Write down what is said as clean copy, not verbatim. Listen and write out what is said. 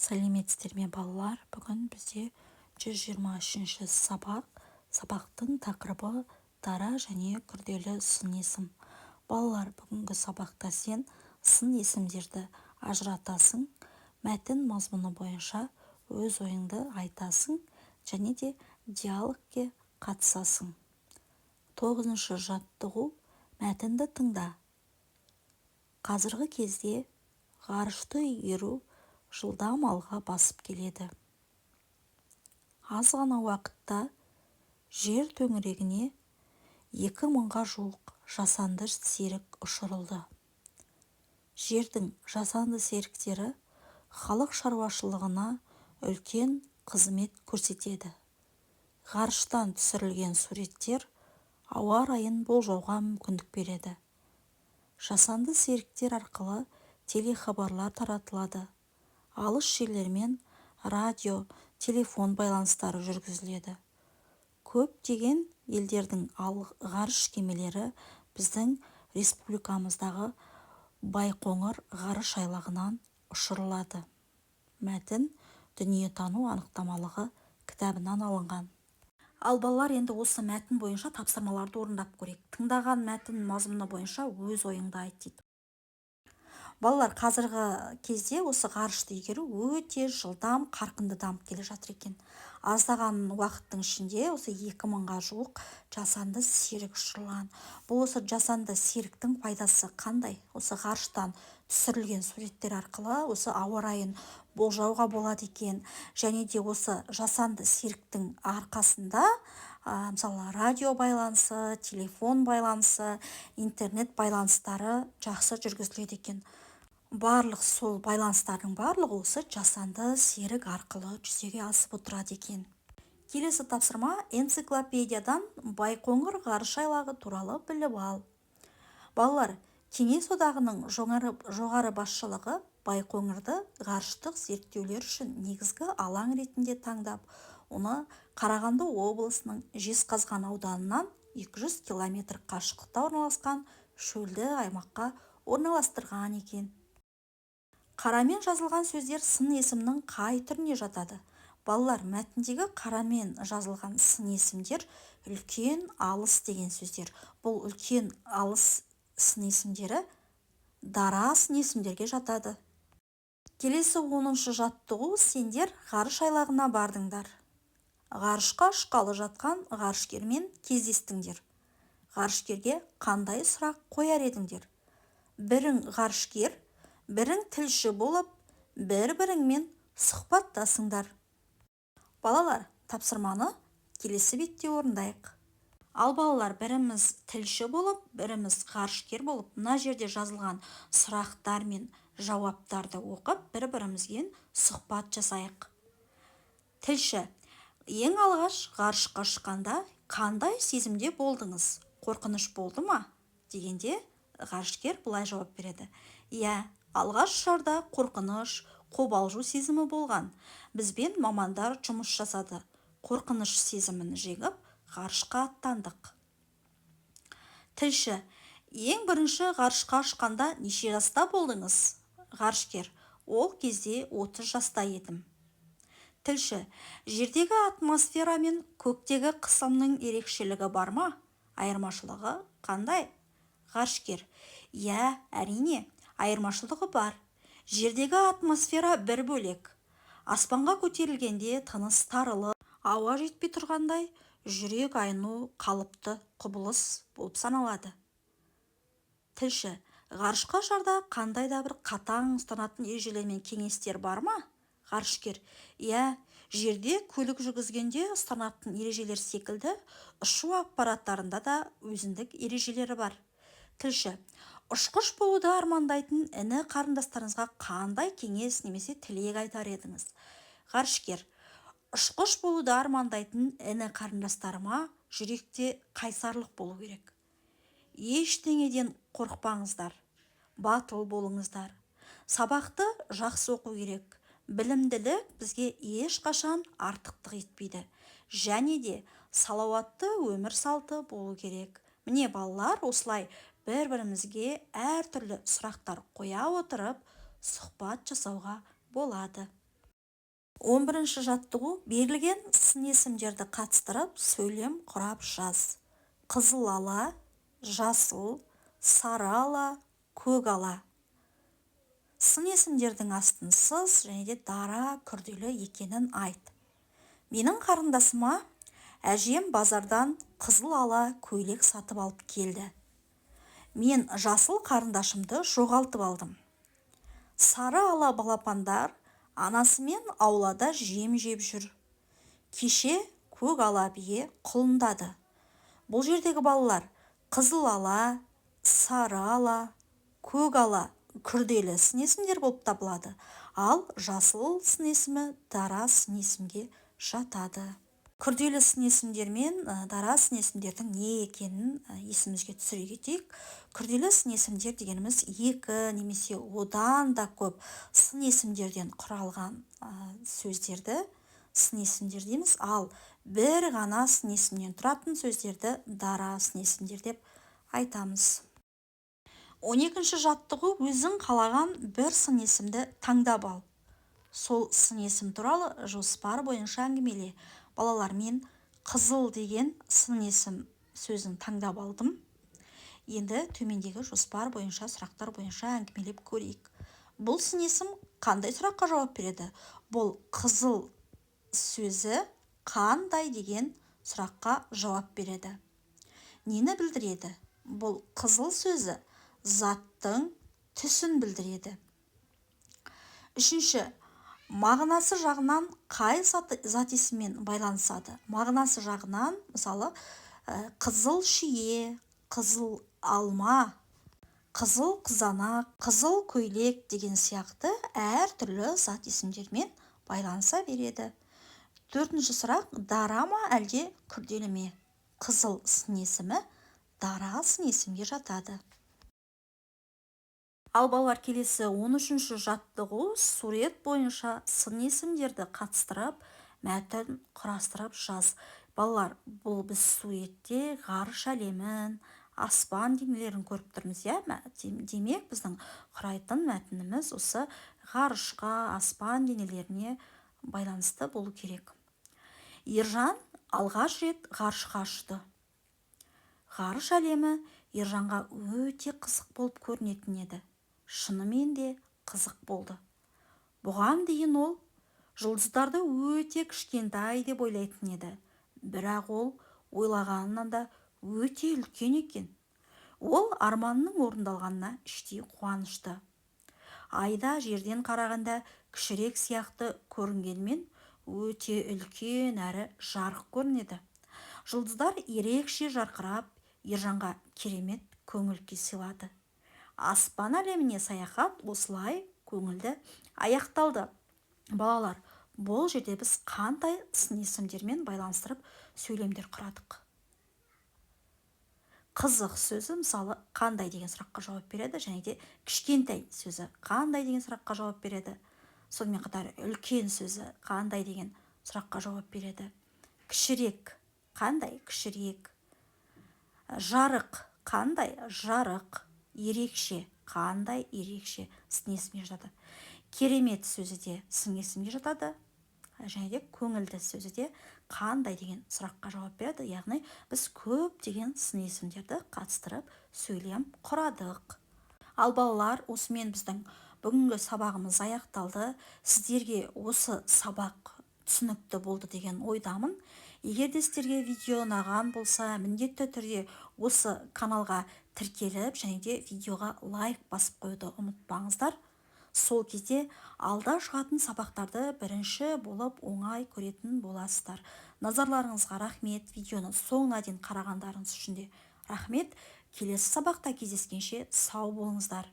Сәлеметсіздер ме, балалар! Бүгін бізде 123-ші сабақ. Сабақтың тақырыбы: дара және күрделі сын есім. Балалар, бүгінгі сабақта сен сын есімдерді ажыратасың, мәтін мазмұны бойынша өз ойыңды айтасың және де диалогке қатысасың. Тоғызыншы жаттығу. Мәтінді тыңда. Қазіргі кезде ғарышты игеру жылдам алға басып келеді. Аз ғана уақытта жер төңірегіне 2000-ға жуық жасанды серік ұшырылды. Жердің жасанды серіктері халық шаруашылығына үлкен қызмет көрсетеді. Ғарыштан түсірілген суреттер ауа райын болжауға мүмкіндік береді. Жасанды серіктер арқылы телехабарлар таратылады, алыс жерлермен радио, телефон байланыстары жүргізіледі. Көптеген елдердің ғарыш кемелері біздің республикамыздағы Байқоңыр ғарыш айлағынан ұшырылады. Мәтін «Дүниетану анықтамалығы» кітабынан алынған. Ал, балалар, енді осы мәтін бойынша тапсырмаларды орындап көрейік. Тыңдаған мәтін мазмұны бойынша өз ойыңды айт дейді. Балалар, қазіргі кезде осы ғарышты игеру өте жылдам, қарқынды дамып келе жатыр екен. Аздаған уақыттың ішінде осы 2000-ға жуық жасанды серік ұшырылған. Бұл осы жасанды серіктің пайдасы қандай? Осы ғарыштан түсірілген суреттер арқылы осы ауа райын болжауға болады екен. Және де осы жасанды серіктің арқасында, мысалы, радио байланысы, телефон байланысы, интернет байланыстары жақсы жүргізіледі екен. Барлық сол байланыстардың барлығы осы жасанды серік арқылы жүзеге асып отырады екен. Келесі тапсырма: энциклопедиядан Байқоңыр ғарыш айлағы туралы біліп ал. Балалар, Кеңес Одағының жоғары басшылығы Байқоңырды ғарыштық зерттеулер үшін негізгі алаң ретінде таңдап, оны Қарағанды облысының Жезқазған ауданынан 200 километр қашықтықта орналасқан шөлді аймаққа орналастырған екен. Қарамен жазылған сөздер сын есімнің қай түріне жатады? Балалар, мәтіндегі қарамен жазылған сын есімдер үлкен, алыс деген сөздер. Бұл үлкен, алыс сын есімдері дара сын есімдерге жатады. Келесі 10-шы жаттығу. Сендер ғарыш айлағына бардыңдар. Ғарышқа ұшқалы жатқан ғарышкермен кездестіңдер. Ғарышкерге қандай сұрақ қояр едіңдер? Бірің ғарышкер, бірің тілші болып, бір-біріңмен сұхбаттасыңдар. Балалар, тапсырманы келесі бетте орындайық. Ал, балалар, біріміз тілші болып, біріміз ғарышкер болып, мына жерде жазылған сұрақтар мен жауаптарды оқып, бір-бірімізбен сұхбат жасайық. Тілші: Ең алғаш ғарышқа ұшқанда қандай сезімде болдыңыз? Қорқыныш болды ма? Дегенде, ғарышкер былай жауап береді: Иә, алғаш ұшарда қорқыныш, қобалжу сезімі болған. Бізбен мамандар жұмыс жасады. Қорқыныш сезімін жеңіп, ғарышқа аттандық. Тілші: Ең бірінші ғарышқа ұшқанда неше жаста болдыңыз? Ғарышкер: Ол кезде 30 жаста едім. Тілші: Жердегі атмосфера мен көктегі қысымның ерекшелігі бар ма? Айырмашылығы қандай? Ғарышкер: Иә, әрине, айырмашылығы бар. Жердегі атмосфера бір бөлек. Аспанға көтерілгенде тыныс тарылып, ауа жетпей тұрғандай, жүрек айну қалыпты құбылыс болып саналады. Тілші: Ғарышқа ұшарда қандай да бір қатаң ұстанатын ережелер мен кеңестер бар ма? Ғарышкер: Иә, жерде көлік жүргізгенде ұстанатын ережелер секілді ұшу аппараттарында да өзіндік ережелері бар. Тілші: Ұшқыш болуды армандайтын іні қарындастарыңызға қандай кеңес немесе тілек айтар едіңіз? Ғарышкер: Ұшқыш болуды армандайтын іні қарындастарыма жүректе қайсарлық болу керек. Ештеңеден қорықпаңыздар, батыл болыңыздар. Сабақты жақсы оқу керек. Білімділік бізге ешқашан артықтық етпейді. Және де салауатты өмір салты болу керек. Міне, балалар, осылай бір-бірімізге әртүрлі сұрақтар қоя отырып, сұхбат жасауға болады. 11-ші жаттығу. Берілген сын есімдерді қатыстырып, сөйлем құрап жаз. Қызыл ала, жасыл, сары ала, көк ала. Сын есімдердің астын сыз және де дара, күрделі екенін айт. Менің қарындасыма әжем базардан қызыл ала көйлек сатып алып келді. Мен жасыл қарындашымды жоғалтып алдым. Сары ала балапандар анасымен аулада жем жеп жүр. Кеше көк ала бие құлындады. Бұл жердегі, балалар, қызыл ала, сары ала, көк ала күрделі сын есімдер болып табылады, ал жасыл сын есімі дара сын есімге жатады. Күрделі сын есімдер мен дара сын есімдердің не екенін есімізге түсіре кетейік. Күрделі сын есімдер дегеніміз екі немесе одан да көп сын есімдерден құралған сөздерді сын есімдер дейміз, ал бір ғана сын есімнен тұратын сөздерді дара сын есімдер деп айтамыз. 12-ші жаттығу. Өзің қалаған бір сын есімді таңдап ал, сол сын есім туралы жоспар бойынша әңгімеле. Балалар, мен «қызыл» деген сын есім сөзін таңдап алдым. Енді төмендегі жоспар бойынша, сұрақтар бойынша әңгімелеп көрейік. Бұл сын есім қандай сұраққа жауап береді? Бұл «қызыл» сөзі «қандай» деген сұраққа жауап береді. Нені білдіреді? Бұл «қызыл» сөзі заттың түсін білдіреді. Үшінші, мағынасы жағынан қай зат есіммен байланысады? Мағынасы жағынан, мысалы, қызыл шие, қызыл алма, қызыл қызанақ, қызыл көйлек деген сияқты әртүрлі зат есімдермен байланыса береді. Төртінші сұрақ: дара ма, әлде күрделі ме? «Қызыл» сын есімі дара сын есімге жатады. Ал, балалар, келесі 13-ші жаттығу. Сурет бойынша сын есімдерді қатыстырып, мәтін құрастырып жаз. Балалар, бұл біз суретте ғарыш әлемін, аспан денелерін көріп тұрмыз, иә. Демек, біздің құрайтын мәтініміз осы ғарышқа, аспан денелеріне байланысты болу керек. Ержан алғаш рет ғарышқа ұшты. Ғарыш әлемі Ержанға өте қызық болып көрінетін еді. Шынымен де қызық болды. Бұған дейін ол жұлдыздарды өте кішкентай деп ойлайтын еді, бірақ ол ойлағанынан да өте үлкен екен. Ол арманының орындалғанына іштей қуанышты. Ай да жерден қарағанда кішірек сияқты көрінгенмен, өте үлкен әрі жарық көрінеді. Жұлдыздар ерекше жарқырап, Ержанға керемет көңіл күй сыйлады. Аспан әлеміне саяхат осылай көңілді аяқталды. Балалар, бұл жерде біз қандай сын есімдермен байланыстырып сөйлемдер құрадық? «Қызық» сөзі, мысалы, «қандай» деген сұраққа жауап береді және де «кішкентай» сөзі «қандай» деген сұраққа жауап береді. Сонымен қатар «үлкен» сөзі «қандай» деген сұраққа жауап береді. «Кішірек» қандай? Кішірек. «Жарық» қандай? Жарық. «Ерекше» қандай? Ерекше сын есімге жатады. «Керемет» сөзі де сын есімге жатады және де «көңілді» сөзі де «қандай» деген сұраққа жауап береді. Яғни біз көптеген сын есімдерді қатыстырып, сөйлем құрадық. Ал, балалар, осымен біздің бүгінгі сабағымыз аяқталды. Сіздерге осы сабақ түсінікті болды деген ойдамын. Егер де сіздерге видео ұнаған болса, міндетті түрде осы каналға тіркеліп және де видеоға лайк басып қоюды ұмытпаңыздар. Сол кезде алда шығатын сабақтарды бірінші болып оңай көретін боласыздар. Назарларыңызға рахмет. Видеоны соңына дейін қарағандарыңыз үшін де рахмет. Келесі сабақта кездескенше сау болыңыздар.